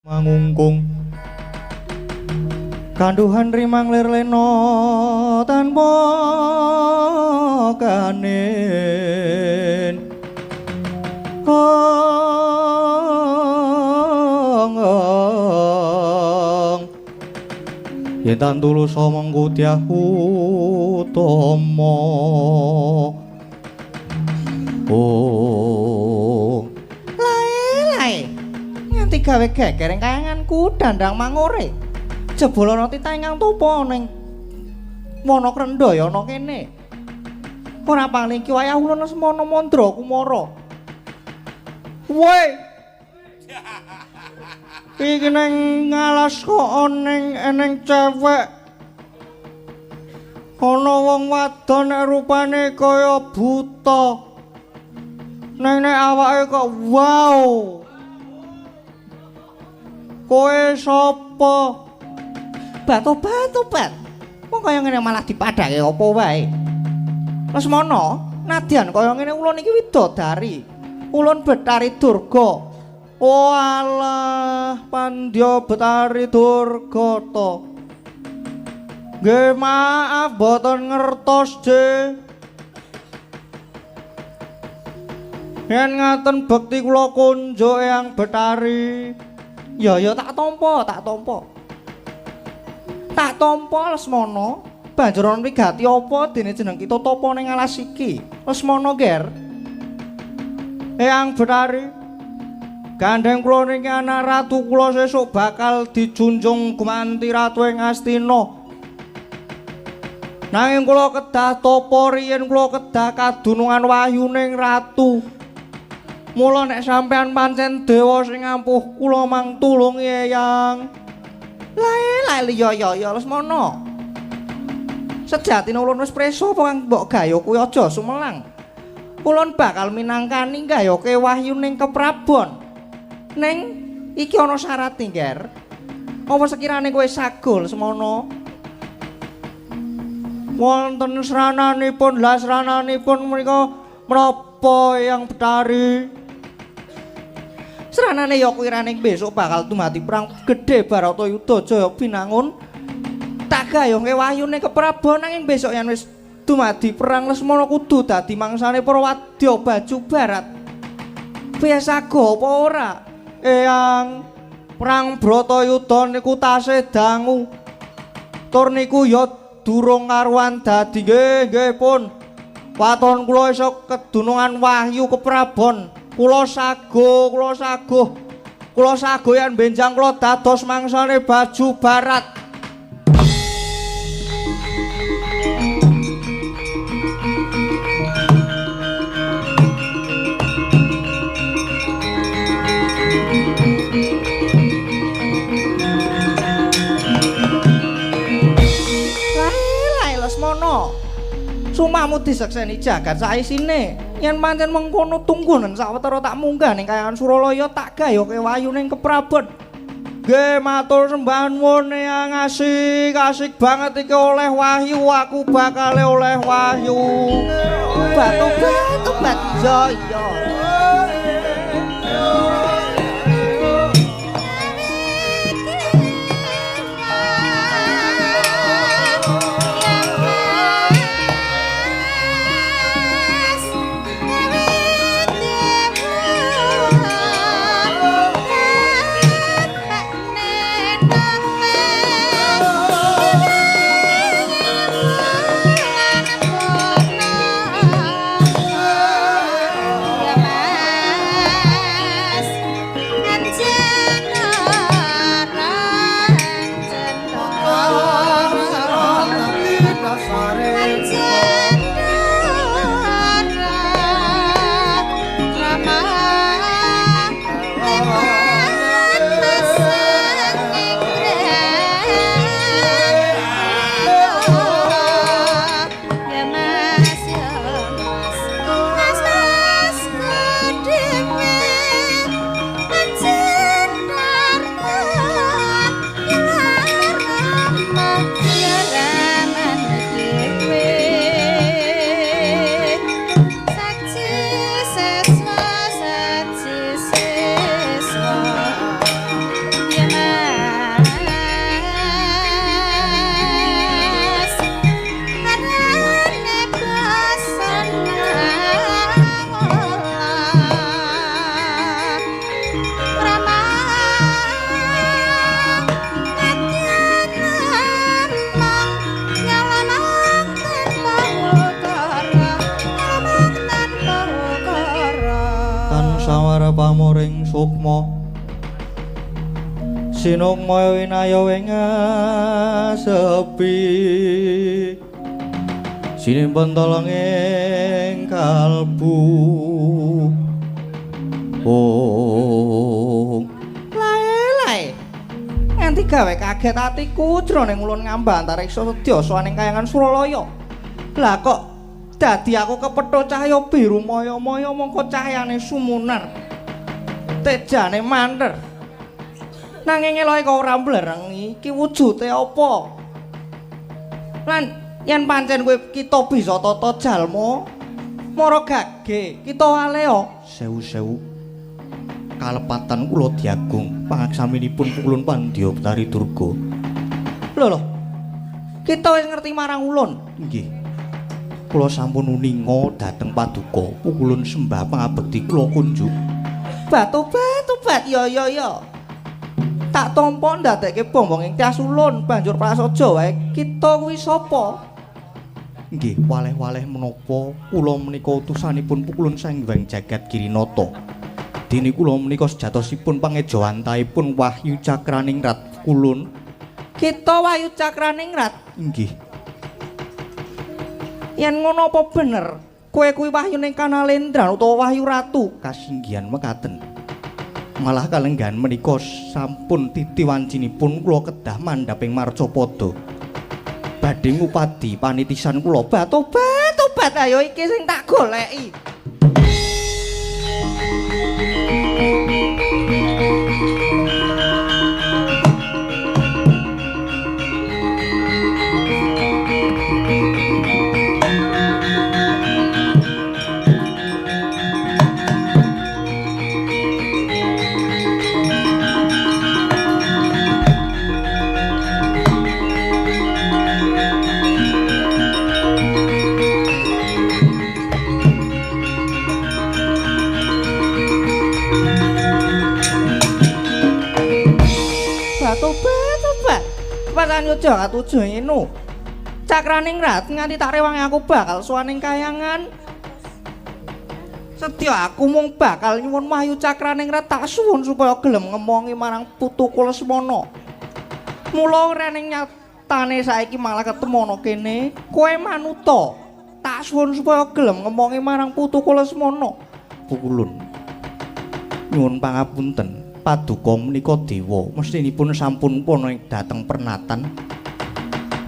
Mangungkung kanduhan rimang lir lena tanpa kanin. Ong ong yen tan tulus mengko dyah utama. Oh lae lae nganti gawe geger ing kayanganku dandang mangore. Jebul ana titah ingkang topa ning wana Krendhaya ana kene. Ora paling iki wayah ulun Lesmana Mandra Kumara. Woi. Iki ning ngalas kok ning eneng cewek. Ana wong wadon nek rupane kaya buta. Neng nek awake kok wow. Kowe sapa? Batu-batu, bat. Wong kaya ngene malah dipadhake apa wae. Lesmana, nadyan kaya ngene ulun iki widodari. Ulun Betari Durga. Oh alah, pandya Betari Durga to. Nggih maaf mboten ngertos, Je. Yen ngaten bekti kula kunjuk Eyang Betari. Ya ya tak tampa, tak tampa. Tak tampa Lesmana. Banjur ana wigati apa dene jeneng kita tapa ning alas iki? Lesmana, Ger. Eyang Betari, gandeng kula niki anak ratu kula sesuk bakal dijunjung gumanti ratu ing Astina. Nanging kula kedah tapa riyin, kula kedah kadunungan wahyuning ratu. Mula nek sampean pancen dewa sing ampuh kula mang tulungi Eyang. Lae lae ya ya ya Lesmana. Sejatine ulun wis preso apa kang mbok gayo kuwi aja sumelang. Ulun bakal minangkani gayoke wahyuning keprabon. Ning iki ana syarate, Nger. Apa sekirane kowe sago Lesmana? Wonten srananipun, lah srananipun menika menapa Eyang Betari? Sranane ya kuwi raning besok bakal dumadi perang gedhe Baratayuda Jaya Binangun. Tak gayongke wahyune keprabon nanging besok yen wis dumadi perang Lesmana kudu dadi mangsane para wadya baju barat. Piye sago apa ora? Eyang, perang Bratayuda niku tasih dangu. Tur niku ya durung karuan dadi. Nggih, nggih pun. Waton kula iso kedunungan wahyu keprabon. Kula sago, kula sago. Kula sago yen benjang kula dados mangsane baju barat. Lae lae Lesmana. Sumamu disekseni jagat saisine. Yen pancen mengkono tunggunen sawetara tak munggah ning kayangan Suralaya tak gayoke wahyuning keprabon. Nggih matur sembah nuwun Eyang, asik asik banget iki oleh wahyu, aku bakal oleh wahyu. Batu batu bat jaya. Raman. pamoring sukma sinukma winaya ing sepi sinimpen tolonging kalbu. Oh lae-lae nganti gawe kaget atiku jroning ulun ngambah antariksa sedya saning kayangan Suralaya. Lah kok dadi aku kepethuk cahya biru maya-maya mongko cahyane sumunar tejane manter. Nanging elohe kok ora mblerengi iki wujude apa? Lan yen pancen kowe kita bisa tata jalma mara gage kita aleo. Sewu-sewu kalepatan kula diagung pangaksaminipun Pukulun Pandya Betari Durga. Lho lho, kita wis ngerti marang ulun. Nggih. Kula sampun uninga dhateng paduka Pukulun sembah pangabekti kula kunjuk. Batu-batu bat ya ya ya. Tak tampa ndadekke bombong ing tias ulun banjur prasaja wae kita kuwi sapa? Nggih, waleh-waleh menapa kula menika utusanipun Pukulun Sang Hyang Jagat Girinata. Dene kula menika sejatosipun pangejawantahipun Wahyu Cakraningrat Kulun. Kita Wahyu Cakraningrat? Nggih. Yen ngono apa bener kowe kuwi wahyune Kanalendran utawa Wahyu Ratu? Kasinggihan mekaten. Malah kalenggahan menika sampun titi wancinipun kula kedah mandhaping marcapada. Badhe ngupadi panitisan kula. Batobat-tobat ayo iki sing tak goleki. Tobat-tobat. Kepasan yoga katuju inu. Cakraningrat nganti tak rewangi aku bakal sowan ing kayangan. Setya aku mung bakal nyuwun Wahyu Cakraningrat tak suwun supaya gelem ngemongi marang putuku Lesmana. Mula rening nyatane saiki malah ketemu ana kene, kowe manuta. Tak suwun supaya gelem ngemongi marang putuku Lesmana. Pukulun. Nyuwun pangapunten. Paduka menika dewa mestinipun sampun pana dhateng pernatan.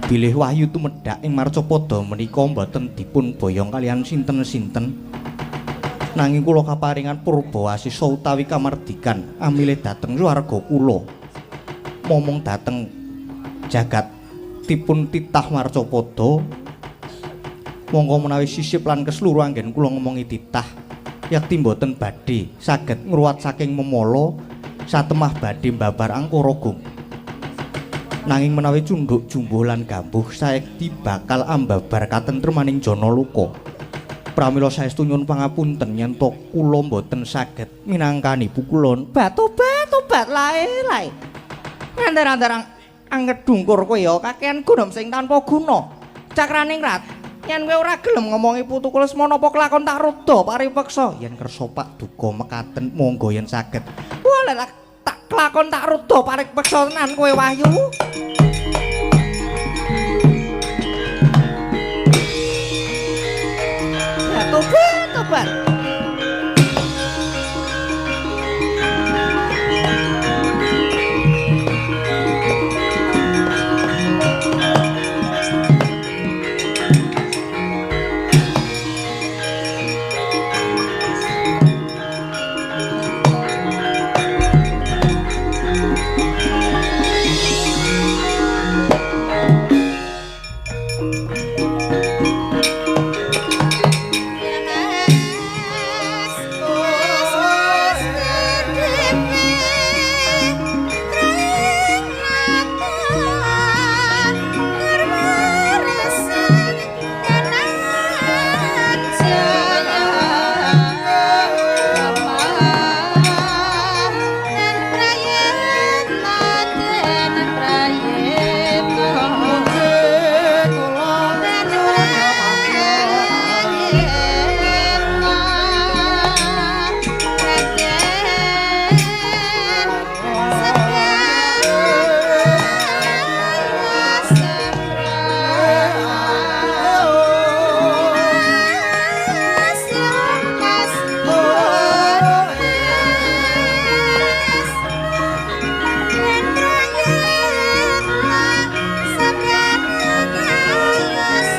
Bilih wahyu tumedhak ing marcapada menika mboten dipun boyong kalian sinten-sinten. Nanging kula kaparingan purbawasisa utawi kamardikan amilih dhateng swarga kula. Momong dhateng jagat dipun titah marcapada. Monggo menawi sisip lan keseluruh anggen kula ngomongi titah yakti mboten badhe saged ngruwat saking memala satemah badhe mbabar angkara gung. Nanging menawi cundhuk jumbuh lan gambuh saekti bakal ambabar katentremaning Janaloka. Pramila saestu nyuwun pangapunten yen to kula mboten saged minangkani Pukulun. Batobat-tobat lae-lae. Ngantar-antar anget dungkur kowe ya kakean gunem sing tanpa guna. Cakraningrat, yen kowe ora gelem ngomongi putuku Lesmana apa kelakon tak rudha paripeksa. Yen kersa Pak duka mekaten monggo yen saged. Wah, lah tak kelakon tak rudha paripeksa tenan kowe Wahyu. Tobat, tobat.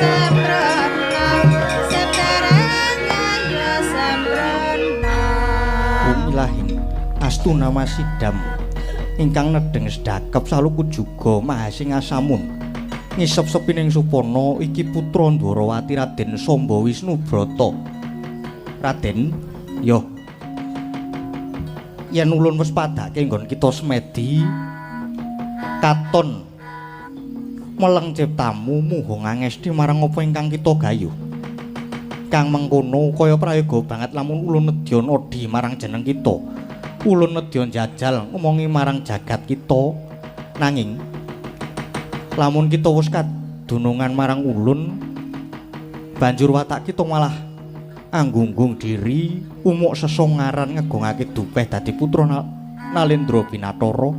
Sembrana Setereng ayo sembrana. Bumi astuna masidam ingkang nedheng sedakep saluku juga mahasing asamun ngisep sepining supana iki putra Ndwarawati Raden Samba Wisnubrata. Raden, yo yen ulun wis padake nggon kita semedi katon meleng ciptamu muha ngangesti marang apa ingkang kita gayuh. Kang mengkono kaya prayoga banget lamun ulun nedya nodi marang jeneng kita. Ulun nedya njajal ngomongi marang jagat kita. Nanging lamun kita wis kadunungan marang ulun, banjur watak kita malah anggunggung diri umuk sesongaran ngegongake dupeh dadi putra Nalendra Binatara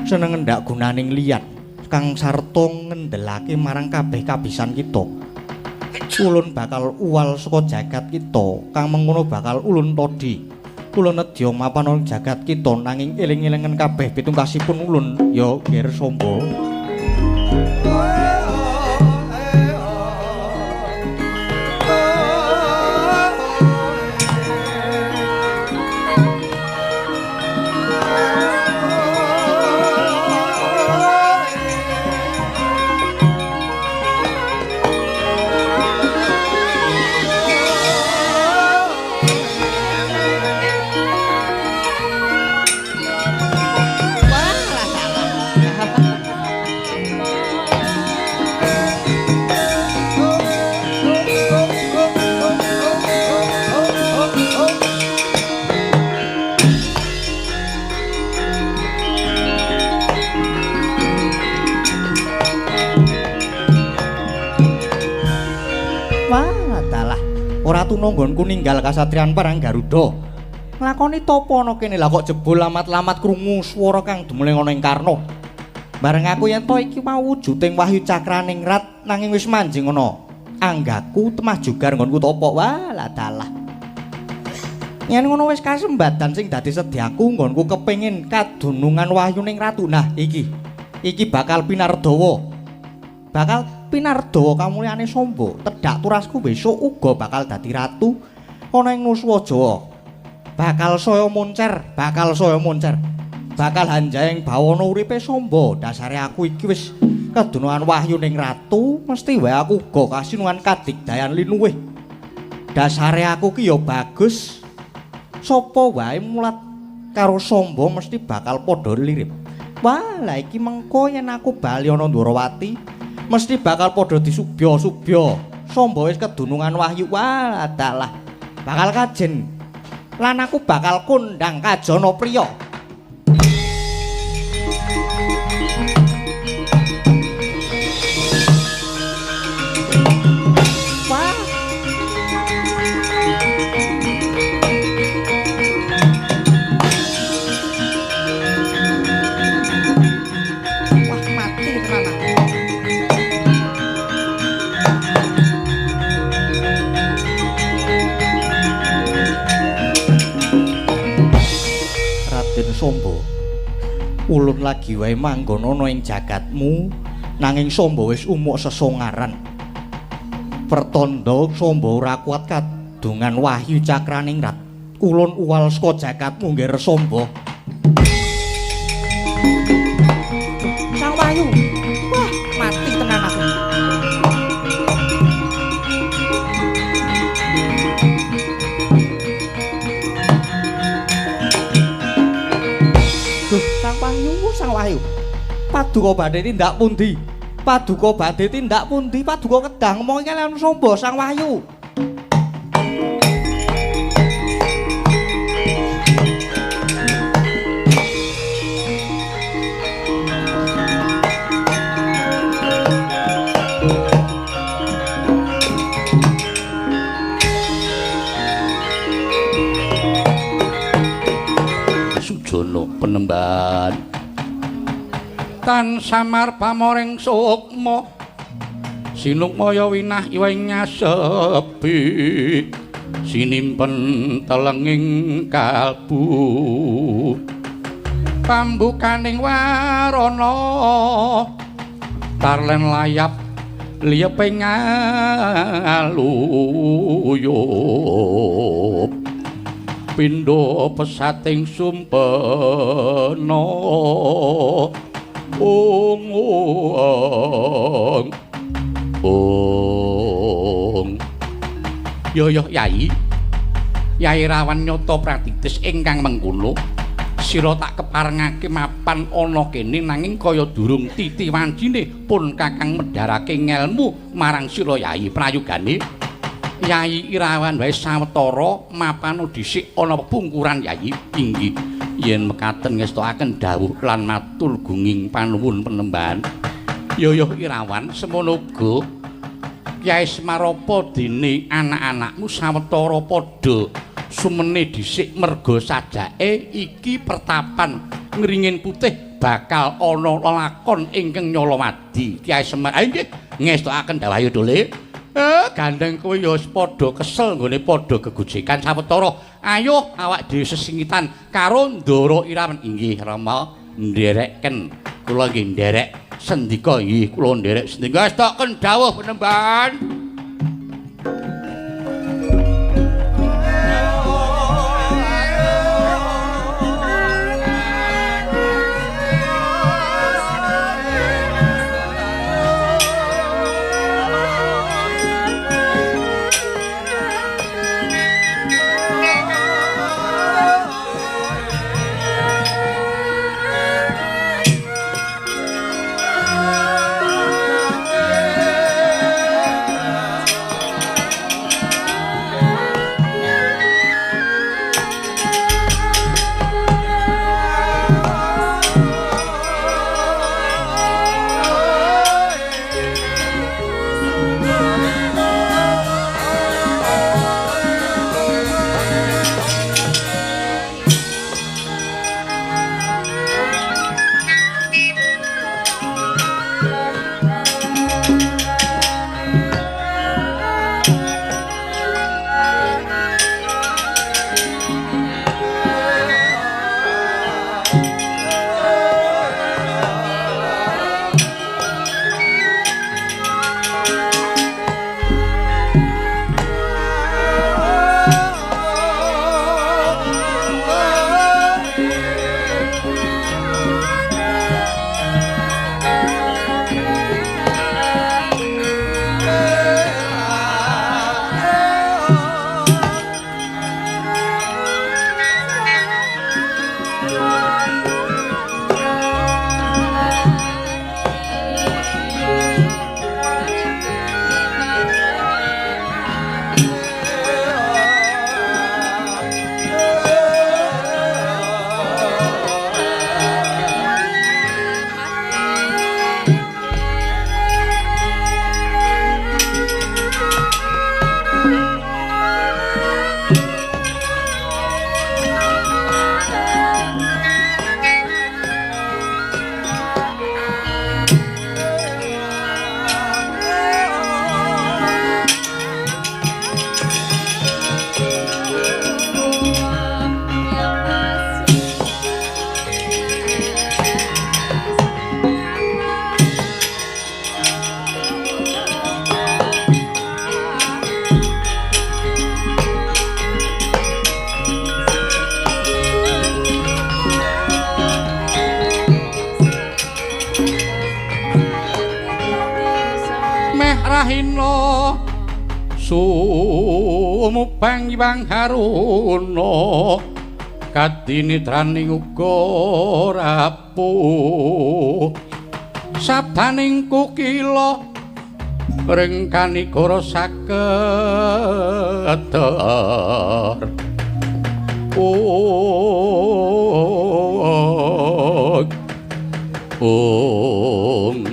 seneng ngendak gunaning liyan kang sarta ngendelake marang kabeh kabisan kita. Ulun bakal uwal saka jagat kita, kang mengkono bakal ulun todi. Ulun nedya mapan ana jagat kita nanging eling-elengen kabeh pitungkasipun ulun ya Ger Samba. Ora tuna nggonku ninggal kasatriyan Parang Garuda. Nglakoni tapa ana kene lah kok jebul lamat-lamat krungu swara kang dumeleng ana ing karna. Bareng aku yen to iki mau wujuding wahyu cakraningrat nanging wis manjing ana anggaku temah jugar nggonku tapa. Wah, lah dalah. Yen ngono wis kasembadan sing dadi sedyaku nggonku kepengin kadunungan wahyuning ratu. Nah, iki. Iki bakal pinardawa. Bakal pinardawa kamulyane Samba. Tedhak turasku besok uga bakal dadi ratu ana ing Nuswa Jawa. Bakal saya moncer, bakal saya moncer. Bakal hanjaing bawana uripe Samba. Dasare aku iki wis kedunungan wahyuning ratu, mesti wae aku uga kasinungan kadigdayan linuwih. Dasare aku ki ya bagus. Sapa wae mulat karo Samba mesti bakal padha lirip. Wah, lah iki mengko yen aku bali ana Ndwarawati mesti bakal padha disubya-subya. Samba wis kedunungan wahyu. Wah, dalah. Bakal kajen. Lan aku bakal kondang kajana priya. Wah. Wah, mati tenan aku. Raden Samba, ulun lagi wae manggon ana ing jagatmu, nanging Samba wis umuk sesongaran. Pertanda Samba ora kuat kadungan wahyu cakraningrat. Ulun uwal saka jagatmu Nger Samba. Sang Wahyu, wah mati tenan aku. Duh, Sang Wahyu, Sang Wahyu. Paduka badhe tindak pundi? Paduka badhe tindak pundi? Paduka kedah ngomongi kaliyan Samba Sang Wahyu. Sujono penemban tan samar pamoring sukma sinukmaya winah iwing nyasepi sinimpen telenging kalbu pambukaning warana tarlen layap Liyepe ngaluyup pindha pesating sumpena. Ong ong ong. Yo yo Yai, Yai Rawan nyata pratitis ingkang mengkono. Sira tak keparengake mapan ana kene nanging kaya durung titi wancine pun Kakang medharake ngelmu marang sira Yai. Prayogane Yai Irawan wae sawetara mapano dhisik ana pungkuran Yai. Inggih, yen mekaten ngestokaken dawuh lan matur gunging panuwun penembahan. Yo yo Irawan, semono uga Kyai Semar apa dene anak-anakmu sawetara padha sumene dhisik merga sajake iki pertapan ngringin putih bakal ana lelakon ingkang nyolowadi. Kyai Semar, inggih ngestokaken dawuh dole. Gandeng kowe ya wis padha kesel nggone padha gegojekan sawetara. Ayo awak dhewe sesingitan karo Ndara Irawan. Inggih Rama, ndereken. Kula nggih nderek sendika. Nggih kula nderek sendika. Estoken dawuh penembahan. Rahina sumubang Hyang Haruna kadinitraning uga rapuh sabdaning kukila ring kanigara saketer. Ong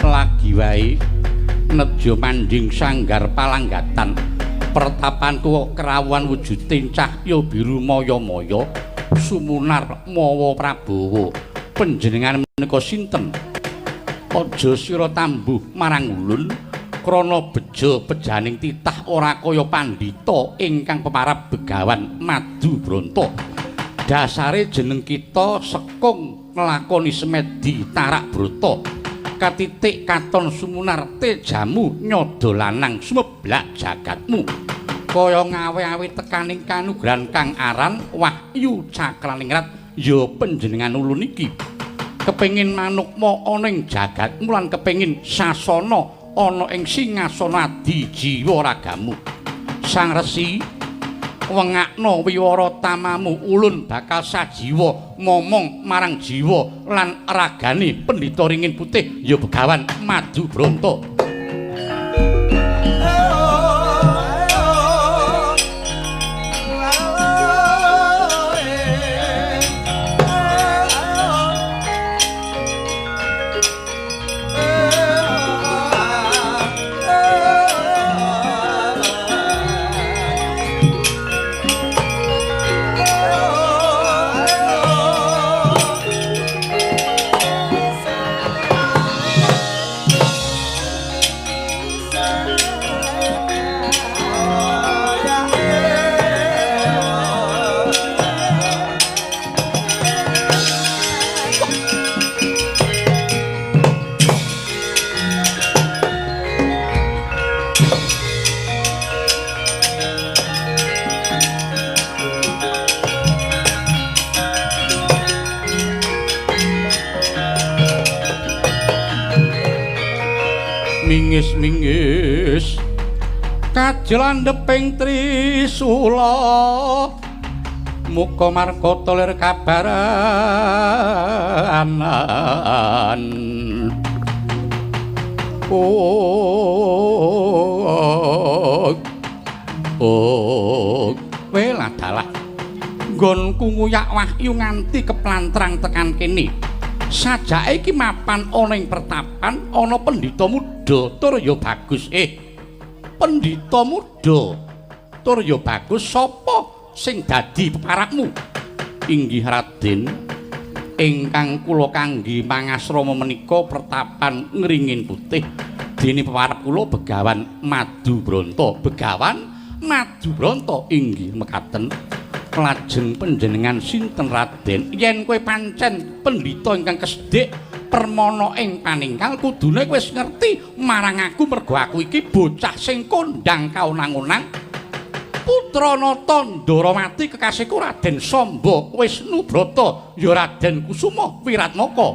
lagi wae nedya manding sanggar palanggatan pertapanku kerawuan wujuding cahya biru maya-maya sumunar mawa prabawa. Panjenengan menika sinten? Aja sira tambuh marang ulun krana beja bejaning titah ora kaya pandhita ingkang pemarap Begawan Madu Branta. Dasare jeneng kita sekung nglakoni semedi tarak brata. Katitik katon sumunar tejamu nyodo lanang sumeblak jagatmu. Kaya ngawe-awe tekaning kanugrahan kang aran Wahyu Cakraningrat ya panjenengan ulun iki. Kepengin manukma ana ing jagatmu lan kepengin sasana ana ing singasana adi jiwa ragamu. Sang Resi, wengakno wiwara tamamu ulun bakal sajiwa momong marang jiwa lan ragane Pendhita Ringin Putih ya Begawan Madubronto. Mingis-mingis kajel andheping trisula muka markata lir kabaranan. Oh, oh, welah dalah nggonku nguyak wahyu nganti keplantrang tekan kene. Sajake iki mapan ana ing pertapan ana pendhita muda tur ya bagus. Pendhita muda tur ya bagus, sapa sing dadi peparakmu? Inggih Raden, ingkang kula kangge mangasrama menika pertapan Ngringin Putih. Dene peparap kula Begawan Madubronto. Begawan Madubronto inggih mekaten. Lajeng panjenengan sinten Raden? Yen kowe pancen pendhita ingkang kesedhik permana ing paningkal kudune kowe wis ngerti marang aku mergo aku iki bocah sing kondang kaonang-onang putra Nata Ndarawati kekasihku Raden Samba Wisnubrata ya Raden Kusuma Wiratmaka.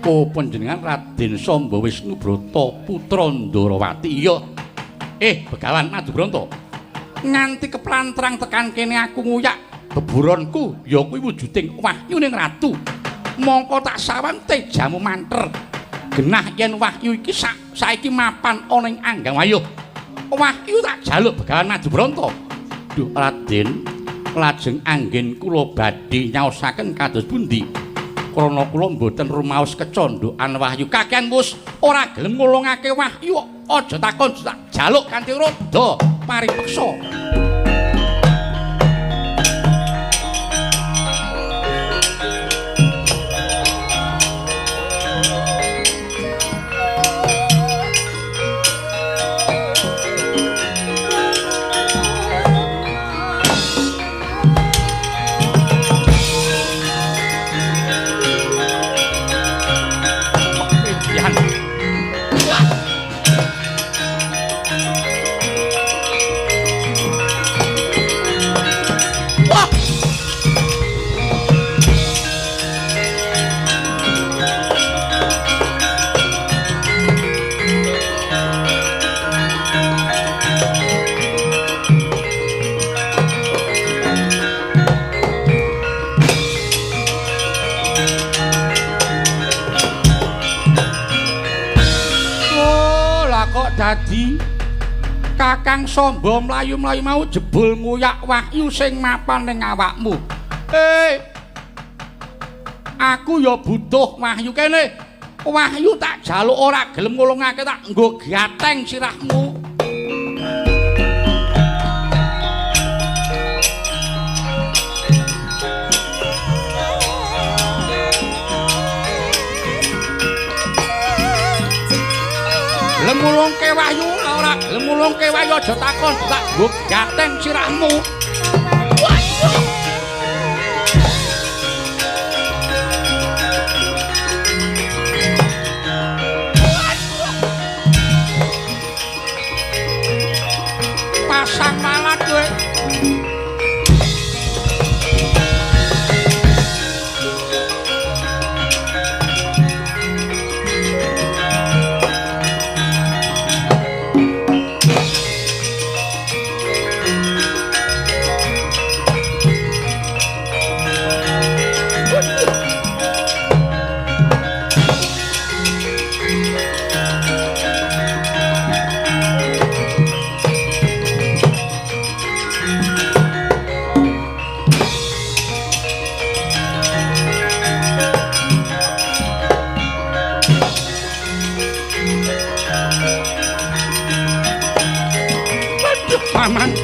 Oh, panjenengan Raden Samba Wisnubrata putra Ndarawati? Iya. Begawan Madubronto, nganti keplantrang tekan kene aku nguyak beburonku ya kuwi wujuding wahyuning ratu. Mongko tak sawang tejamu manter. Genah yen wahyu iki saiki mapan ana ing anggang wayuh. Wahyu tak jaluk Begawan Madubronto. Duh Raden, lajeng anggen kula badhe nyaosaken kados pundi? Krana kula mboten rumaos kecondhokan wahyu. Kakean wis ora gelem ngulungake wahyu, aja takon tak jaluk kanthi roda paripeksa. Dadi Kakang Samba mlayu-mlayu mau jebul nguyak wahyu sing mapan ning awakmu. Aku ya butuh wahyu kene. Wahyu tak jaluk ora gelem ngulungake tak nggo gateng sirahmu. Lemulungke wahyu ora gelem ngulungke wahyu aja takon tak nggo gateng sirahmu. Paman.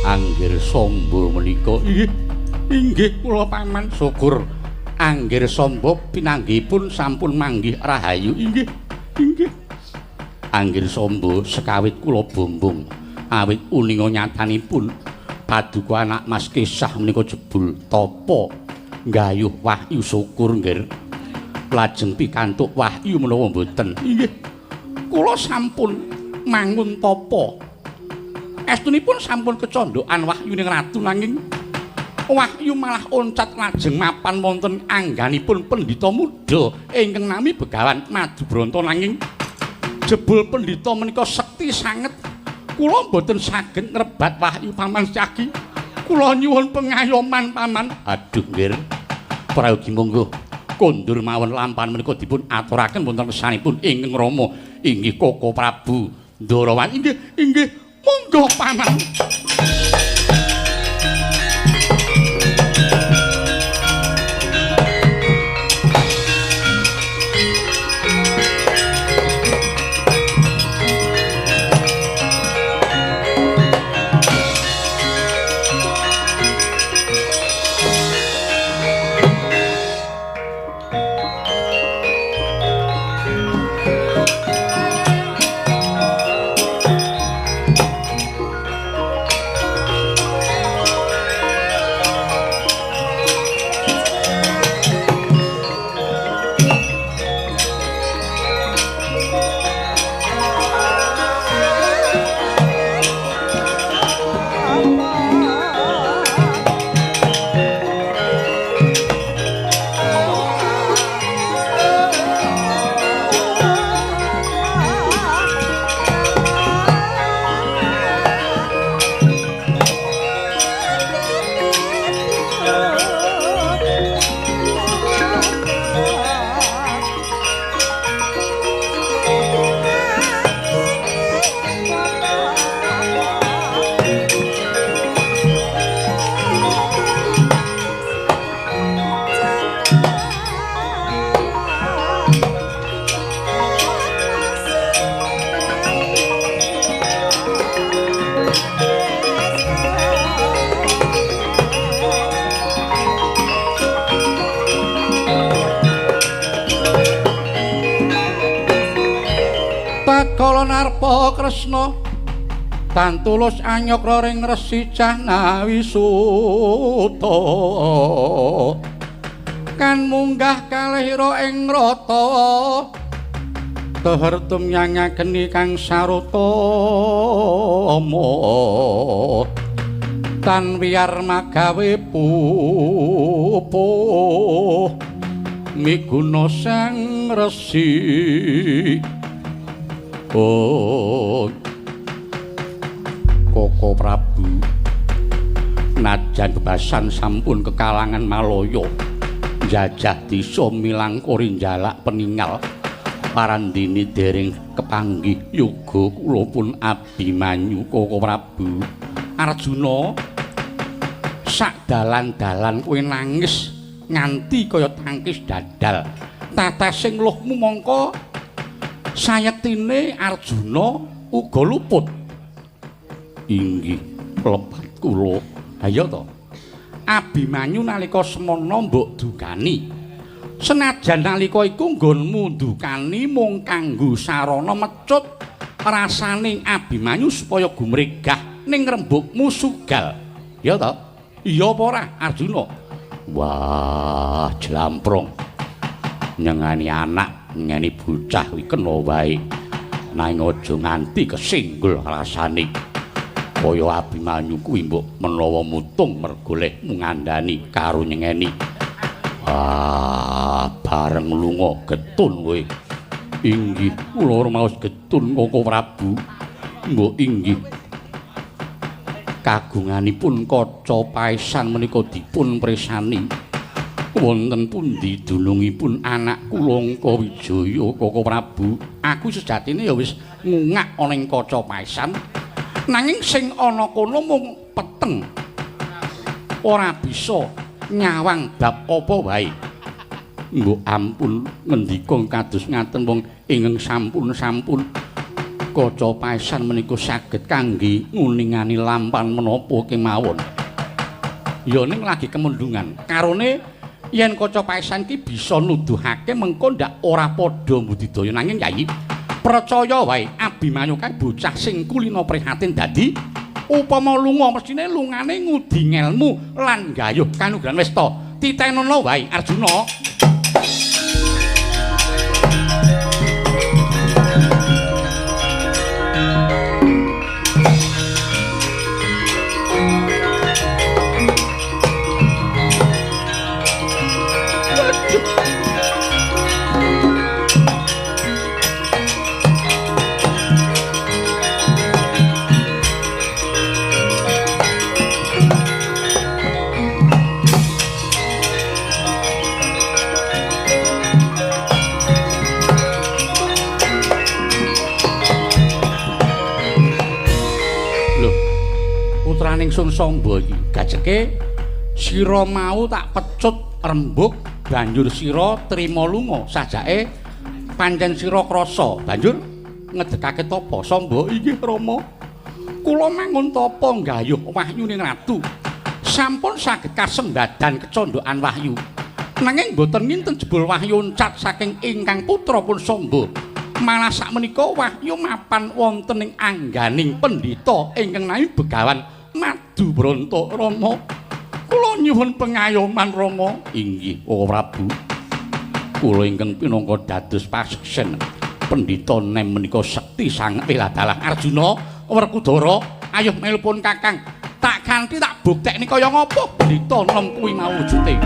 Anggir Samba menika inggih kula paman syukur Anggir Samba pinanggihipun sampun manggih rahayu inggih inggih. Anggir Samba sekawit kula bombong awit uninga nyatanipun paduka anak Mas Kesah menika jebul tapa nggayuh wahyu syukur nggih. Lajeng pikantuk wahyu menawa mboten? Inggih. Kula sampun mangun tapa. Estunipun sampun kecondhokan wahyu ning ratu nanging wahyu malah oncat lajeng mapan wonten angganipun pendhita muda ingkang nami Begawan Madubranta nanging jebul pendhita menika sekti sanget. Kula mboten saged ngrebat wahyu Paman Setyaki. Kula nyuwun pengayoman Paman. Aduh nggih. Prayogi monggo. Kondur mawon lampahan menika dipun aturaken wonten kesanipun ingkang Rama inggih Koko Prabu Ndarawan. Inggih inggih monggo Paman. Tatkala narpa Kresna tan tulus anyokra ring Resi Jahnawi Suta kan munggah kalihira ing rata teher tumyangageni kang sarutama tan wiyar magawe pupuh miguna sang resi. Oh, Koko Prabu najan bebasan sampun kekalangan Malaya njajah desa milangkuri njalak peningal parandene dereng kepanggih yoga kula pun Abimanyu. Koko Prabu Arjuna sak dalan-dalan kowe nangis nganti kaya tangkis dadal tatesing luhmu mongko sayektine Arjuna uga luput. Inggih lepat kula. Ha iya to. Abimanyu nalika semana mbok dukani. Senajan nalika iku nggonmu ndukani mung kanggo sarana mecut rasane Abimanyu supaya gumregah ning rembugmu sugal. Ya to? Iya apa ora Arjuna? Wah, jlamprong. Nyengani anak, nyengani bocah kuwi kena wae. Nanging aja nganti kesinggul rasane. Kaya Abimanyu kuwi mbok menawa mutung mergo lehmu ngandani karo nyengeni. Ah, bareng lunga getun kowe. Inggih, kula rumaos getun Koko Prabu. Mbok inggih. Kagunganipun kaca paesan menika dipun presani. Wonten pundi dunungipun anak kula Angkawijaya Koko Prabu? Aku sejatine ya wis ngungak ana ing kaca paesan. Nanging sing ana kono mung peteng. Ora bisa nyawang bab apa wae. Mbok ampun ngendika kados ngaten wong ingkang sampun-sampun kaca paesan menika saged kangge nguningani lampan menapa kemawon. Ya ning lagi kemendungan. Karone yen kaca paesan ki bisa nuduhake mengko ndak ora padha mbudidaya. Nanging Yayi percaya wae Abimanyu kae bocah sing kulina prihatin dadi upama lunga mestine lungane ngudi ngelmu lan gayuh kanugrahan wista. Titenono wae Arjuna. Putraning Sun Samba iki gajeke sira mau tak pecut rembug banjur sira trima lunga sajake pancen sira krasa banjur ngedekake tapa. Samba inggih Rama, kula mangun tapa nggayuh wahyuning ratu sampun saged kasembadan kecondhokan wahyu nanging boten nginten jebul wahyu uncat saking ingkang putra pun Samba. Malah sakmenika wahyu mapan wonten ing angganing pendhita ingkang nami Begawan Madubranta. Rama, kula nyuwun pengayoman Rama. Inggih Koko Prabu, kula ingkang pinangka dados paseksen pendhita nem menika sekti sanget. Wiladalah Arjuna, Werkudara, ayuh melupun Kakang, tak kanthi tak buktekni kaya ngapa pendhita nem kuwi mau wujute.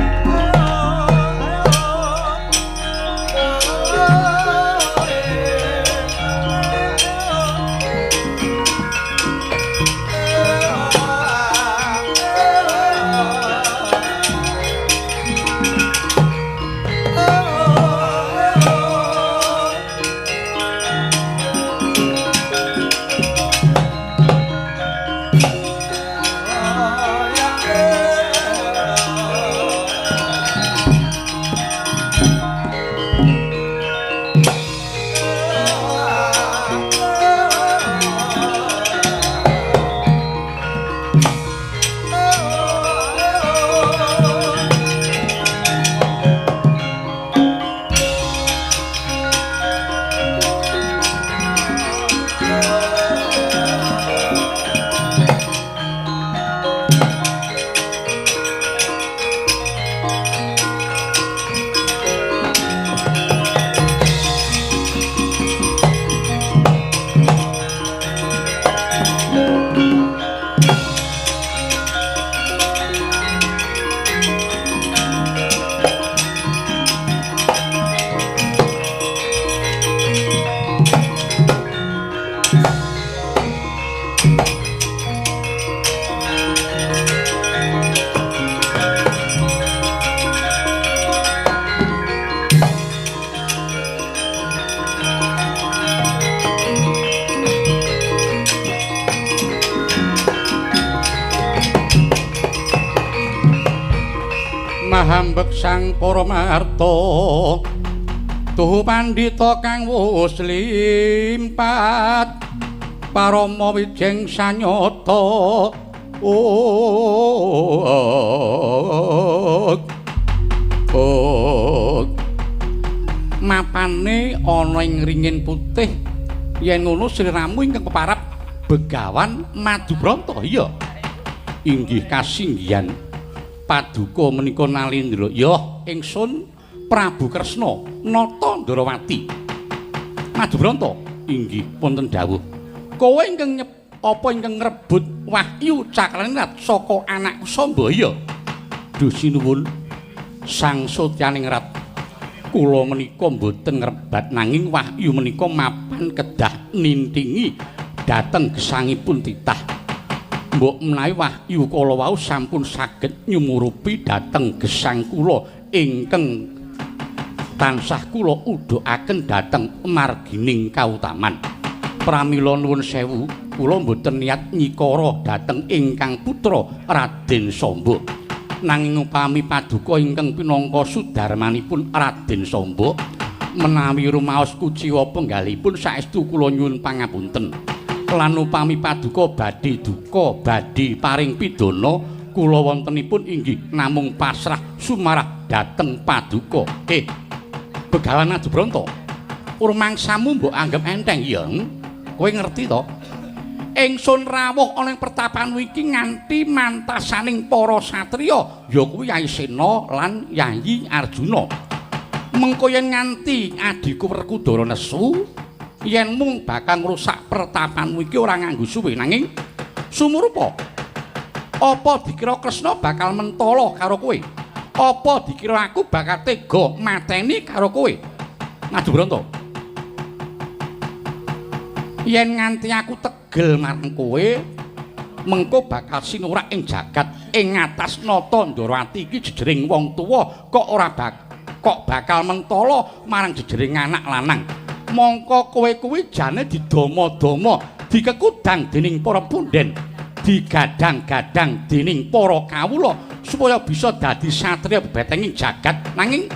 Mahambek sang Paramarta tuhu pandhita kang wus limpat parama wijeng sanyata. Mapane ana ing ringin putih yen ngono sliramu ingkang keparap Begawan Madubranta. Iya inggih kasinggihan paduka menika Nalindra. Ya ingsun Prabu Kresna Nata Ndarawati. Madubranta Inggih wonten dawuh. Kowe ingkang apa ingkang ngrebut wahyu cakraningrat saka anakku Samba ya? Duh sinuwun Sang Satyaningrat, kula menika mboten ngrebat nanging wahyu menika mapan kedah nintingi dhateng gesangipun titah. Mbok menawi wahyu kala wau sampun saged nyumurupi dhateng gesang kula ingkang tansah kula udhakaken dhateng margining kautaman. Pramila nuwun sewu, kula mboten niat nyikara dhateng ingkang putra Raden Samba. Nanging upami paduka ingkang pinangka sudarmanipun Raden Samba menawi rumaos kuciwa penggalipun saestu kula nyuwun pangapunten. Lan upami paduka badhe duka badhe paring pidana kula wontenipun inggih namung pasrah sumarah dhateng paduka. Begawan Madubranta, rumangsamu mbok anggep enteng ya? Kowe ngerti to? Ingsun rawuh ana ing pertapan iki nganti mantasaning para satriya ya kuwi Yai Sena lan Yayi Arjuna. Mengko yen nganti adhiku Werkudara nesu, yen mung bakal ngrusak pertapanmu iki ora nganggo suwe, nanging sumurupa apa dikira Kresna bakal mentala karo kowe? Apa dikira aku bakal tega mateni karo kowe? Madubranta, yen nganti aku tegel marang kowe, mengko bakal sinurak ing jagat ing ngatas nata Ndorowati iki jejering wong tuwa kok ora kok bakal mentala marang jejering anak lanang. Mongko kowe kuwi jane didama-dama, dikekudang dening para punden, digadang-gadang dening para kawula supaya bisa dadi satriya bebetenging jagat. Nanging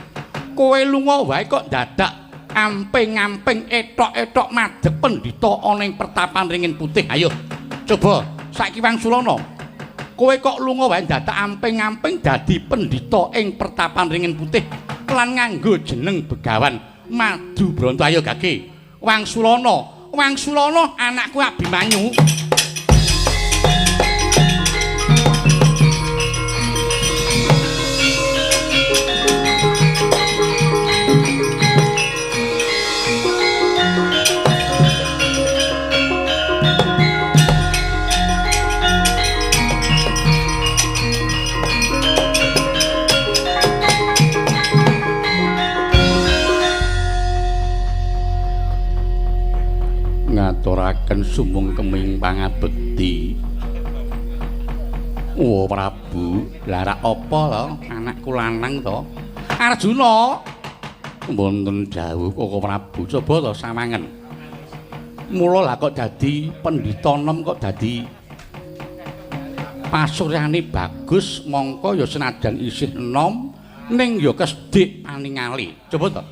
kowe lunga wae kok dadak amping-amping etok-etok madhep pendhita ana ing pertapan ringin putih. Ayo coba saiki wangsulana, kowe kok lunga wae dadak amping-amping dadi pendhita ing pertapan ringin putih lan nganggo jeneng Begawan Madubranta. Ayo gage wangsulana, wangsulana anakku Abimanyu. Ngaturaken sumung keming pangabekti. Oh Prabu, lha apa to anakku lanang to? Arjuna. Wonten dawuh Koko Prabu, coba to sawangen. Mula lah kok dadi pendhita nem kok dadi pasuryane bagus, mongko ya senajan isih enom ning ya kesdik paningali. Coba to.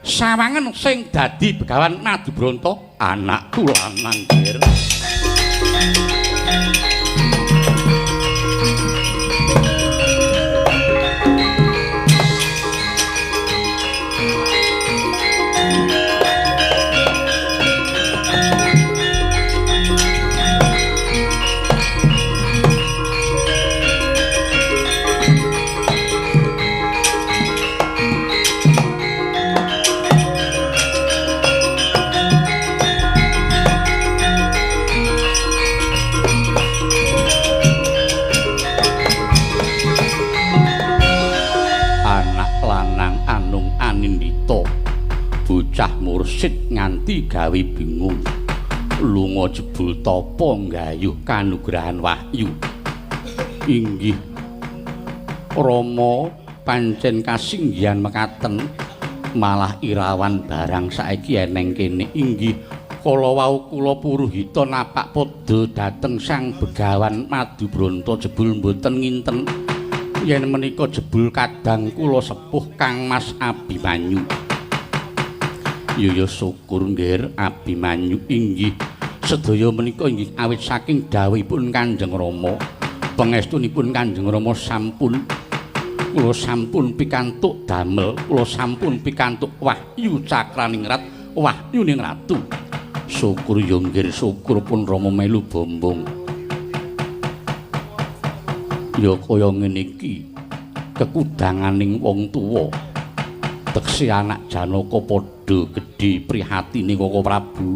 Sawangen sing dadi Begawan Madubranta anakku lanang, Ger. Bocah mursid nganti gawe bingung, lunga jebul tapa nggayuh kanugrahan wahyu. Inggih Rama, pancen kasinggihan mekaten, malah irawan barang saiki eneng kene. Inggih kala wau kula puruhita napak padha dhateng Sang Begawan Madubranta jebul mboten nginten yen menika jebul kadang kula sepuh Kang Mas Abimanyu. Ya syukur nggih Abimanyu. Inggih sedaya menika inggih awit saking dawuhipun Kanjeng Rama. Pangestunipun Kanjeng Rama sampun kula sampun pikantuk damel, kula sampun pikantuk wahyu cakraningrat, wahyuning ratu. Syukur ya nggih, syukur pun Rama melu bombong. Ya kaya ngene iki kekudanganing wong tuwa. Tekse anak Janaka padha gedhe prihatine Koko Prabu.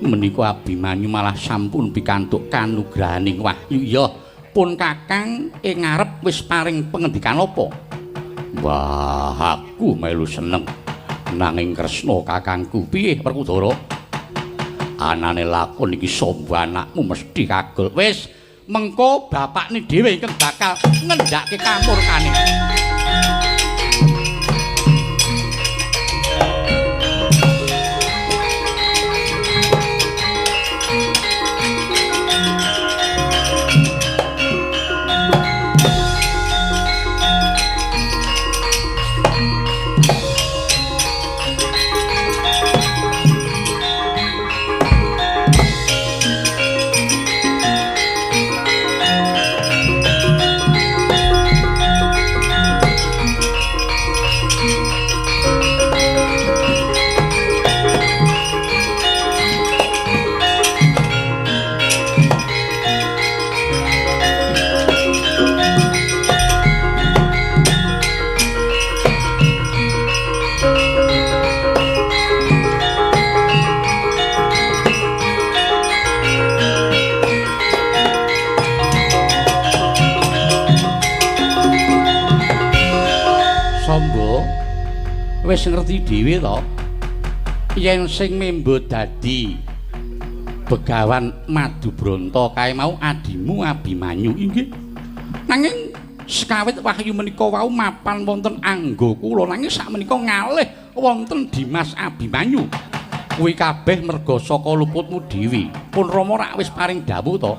Menika Abimanyu malah sampun pikantuk kanugrahaning wahyu. Iya, pun Kakang ing ngarep wis paring pengendikan apa? Wah, aku melu seneng. Nanging Kresna kakangku piye Werkudara? Anane lakon iki Samba anakmu mesti kagol. Wis, mengko bapakne dhewe ingkang bakal ngendhake kamurkane. Wis ngerti dhewe to yen sing membo dadi Begawan Madubranta kae mau adimu Abimanyu. Inggih. Nanging sekawit wahyu menika wau mapan wonten angga kula, nanging sakmenika ngalih wonten Dimas Abimanyu. Kuwi kabeh merga saka luputmu dhewe. Pun Rama rak wis paring dawuh to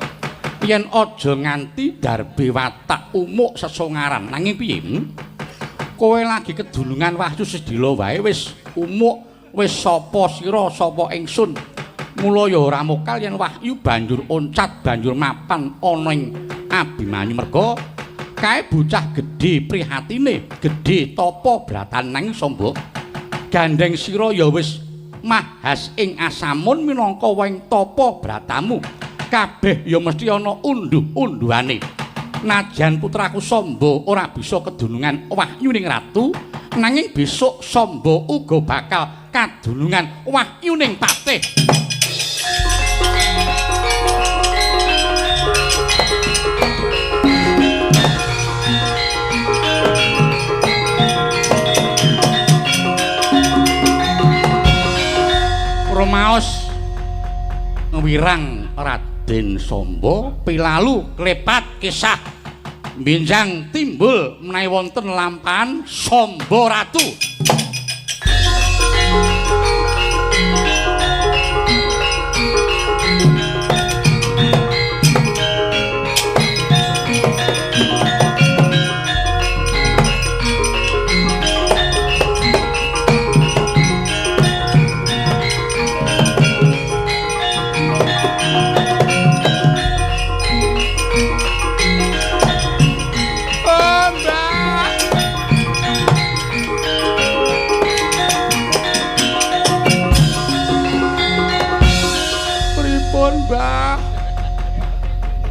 yen aja nganti darbe watak umuk sesongaran. Nanging piye? Kowe lagi kedulungan wahyu sedhela wae wis umuk, wis sapa sira sapa ingsun. Mula ya ora mokal yen wahyu banjur oncat, banjur mapan ana ing Abimanyu merga kae bocah gedhe prihatine, gedhe tapa bratan. Nanging Samba, gandeng sira ya wis mahas ing asamun minangka wong tapa bratamu. Kabeh ya mesti ana unduh-unduhane. Najan putraku Samba ora bisa kedunungan wahyuning ratu, nanging besok Samba uga bakal kadunungan wahyuning patih. Rumaos wirang Raden Samba pilalu klepat kisah benjang timbul menawi wonten lampahan Samba Ratu.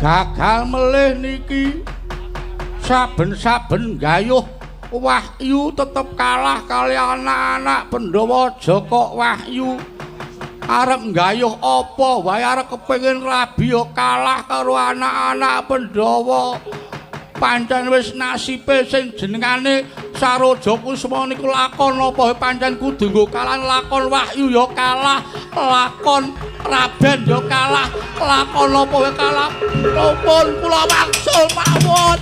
Gagal melih niki saben-saben gayuh wahyu tetep kalah kali anak-anak Pandhawa Jaka Wahyu. Arep gayuh apa wae arep kepengin rabi ya kalah karo anak-anak Pandhawa. Pancen wis nasibe sing jenengane Saroja Kusuma niku lakon apa pancen kudu nggo kalah. Lakon wahyu ya kalah, lakon raben ya kalah, lakon apa wae kalah. Pun kula wangsul mawon.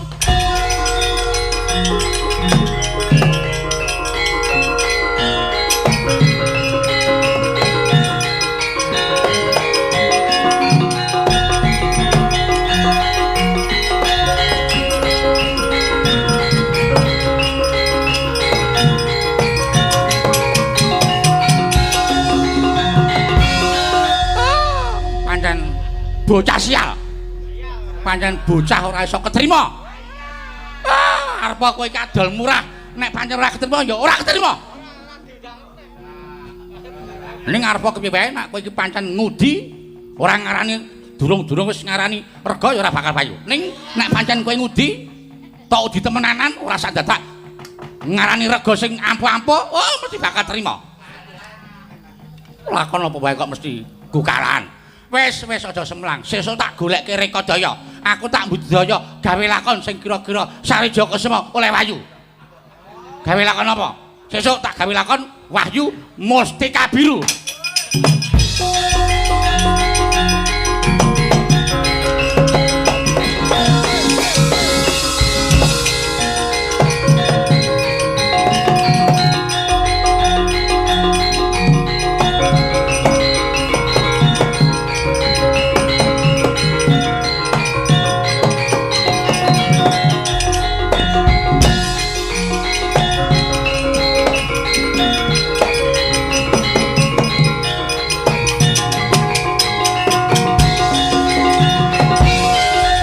Bocah sial. Pancen bocah ora iso ketrima. Ah, arep kowe iki adol murah, nek pancen ora ketrima ya ora ketrima. Ning arep kepiye wae nek kowe iki pancen ngudi ora ngarani durung-durung wis ngarani rega ya ora bakal payu. Ning nek pancen kowe ngudi tok udi temenanan ora sak dadak ngarani rega sing ampuh-ampuh, oh mesti bakal terima. Lakon apa wae kok mesti Kukalahan. Wis wis aja semlang. Sesuk tak golekke Rekodaya. Aku tak mbudidaya gawe lakon sing kira-kira Sarija Kesuma oleh wahyu. Gawe lakon apa? Sesuk tak gawe lakon Wahyu Mustika Biru.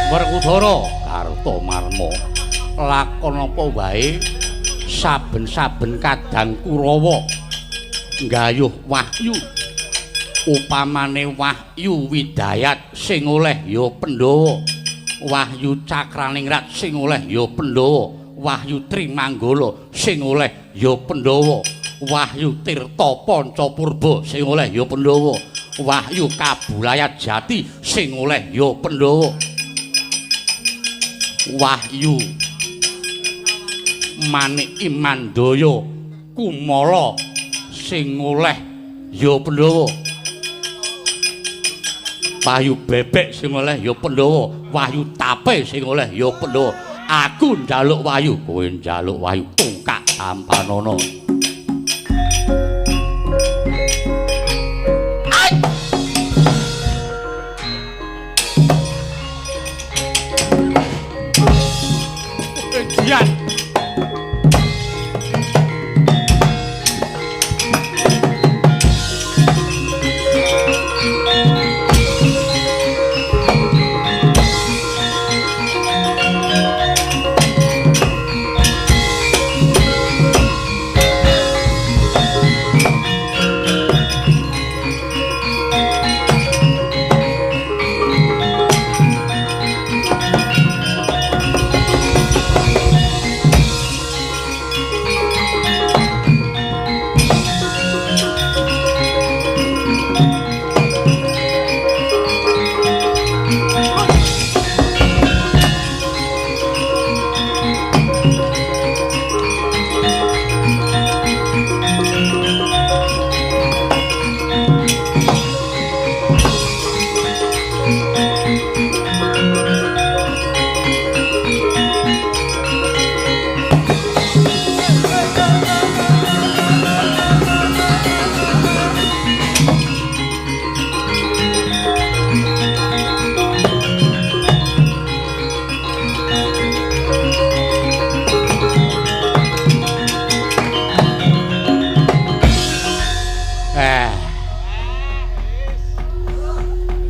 Werkudara Kartomarma lakon apa wae saben-saben kadang Kurawa nggayuh wahyu upamane wahyu Widayat sing oleh ya Pandhawa, wahyu Cakraningrat sing oleh ya Pandhawa, wahyu Trimanggala sing oleh ya Pandhawa, wahyu Tirta Pancapurba sing oleh ya Pandhawa, wahyu Kabulayat Jati sing oleh ya Pandhawa, wahyu Manik Imandaya Kumala sing oleh ya Pandhawa, wahyu Bebek sing oleh ya Pandhawa, wahyu Tape sing oleh ya Pandhawa. Aku njaluk wahyu, kowe njaluk wahyu tungkak tampanana. Jian.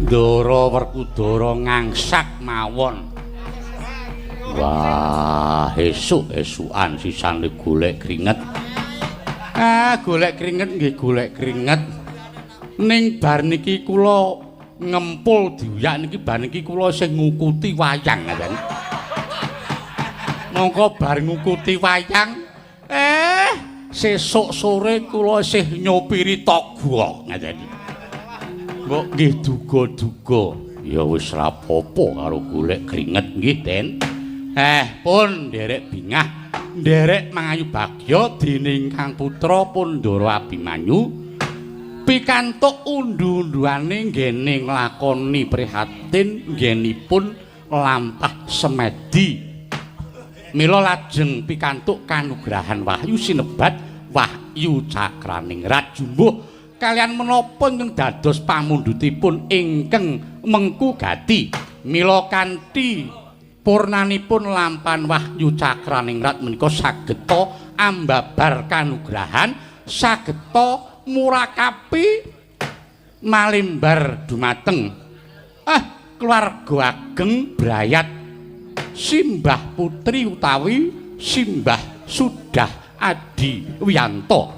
Ndara Werkudara ngangsak mawon. Wah, esuk-esukan sisane golek kringet. Ah, golek kringet nggih golek kringet. Ning bar niki kula ngempul diuyak niki bar niki kula sing ngukuti wayang ngaten. Mongko bar ngukuti wayang, sesuk sore kula isih nyopiri togok ngaten. Mbok nggih duga-duga. Ya wis rapopo karo golek kringet nggih, Den. Pun nderek bingah, nderek mangayu bagya dening Kang Putra Pundara Abimanyu pikantuk undu-unduane nggene nglakoni prihatin nggenipun lampah semedi. Mila lajeng pikantuk kanugrahan wahyu sinebat Wahyu Cakraningrat jumbuh kalian menapa ingkang dados pamundhutipun ingkang mengku gati. Mila kanthi purnanipun lampahan Wahyu Cakraningrat menika sageta ambabar kanugrahan, sageta murakapi malimbar dumateng keluarga ageng brayat simbah putri utawi simbah Sudah Adi Wiyanto.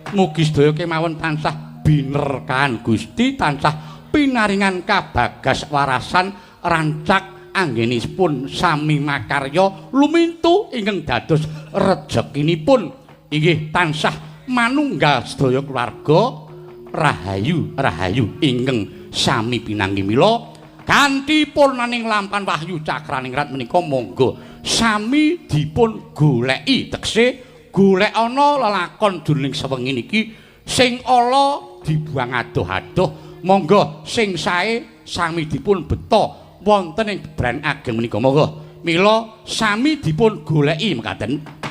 Mugi sedaya kemawon tansah binerkahan Gusti, tansah pinaringan kabagas warasan rancak anggenipun sami makarya lumintu ingkang dados rejekinipun inggih tansah manunggal sedaya keluarga Rahayu rahayu ingkang sami pinanggi. Mila kanthi purnaning lampan wahyu cakraningrat menika monggo sami dipun goleki, tegese golek ana lelakon jroning sewengi niki sing ala dibuang adoh-adoh, monggo sing sae sami dipun beta wonten ing bebran ageng menika. Monggo mila sami dipun goleki mekaten.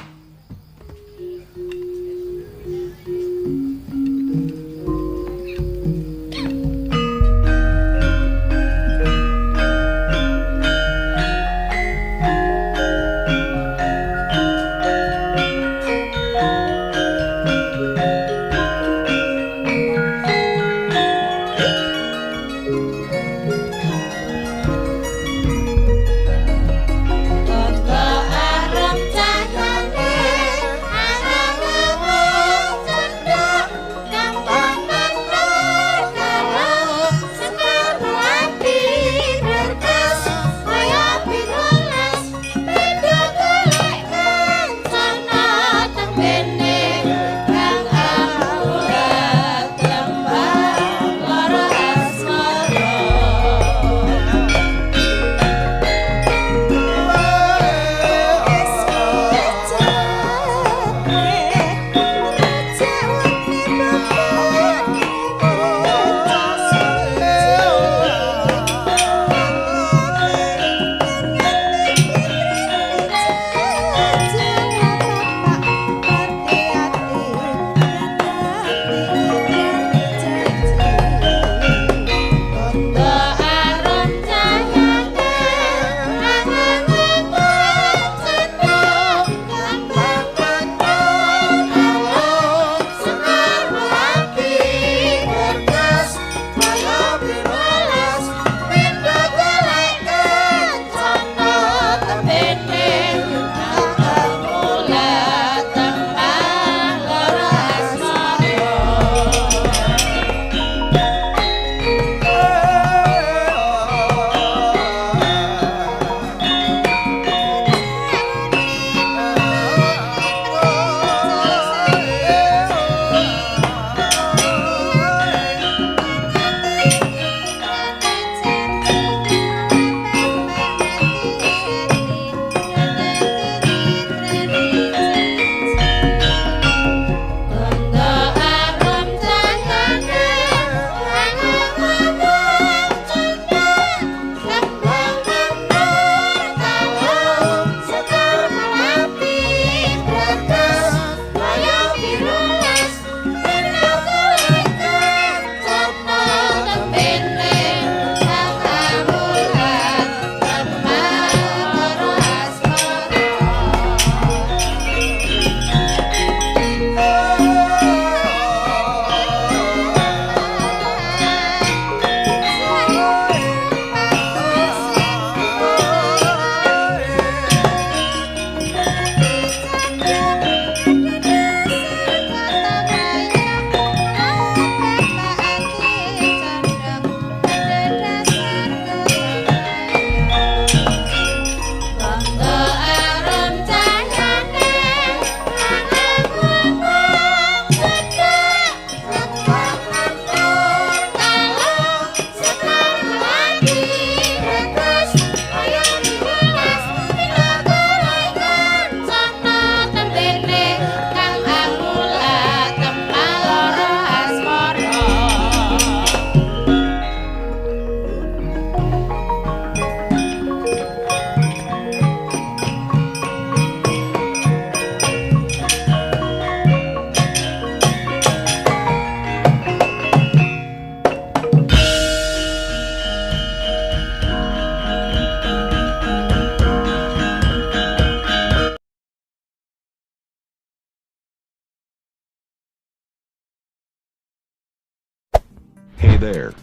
Hey there.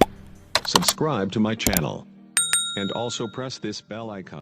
Subscribe to my channel. And also press this bell icon.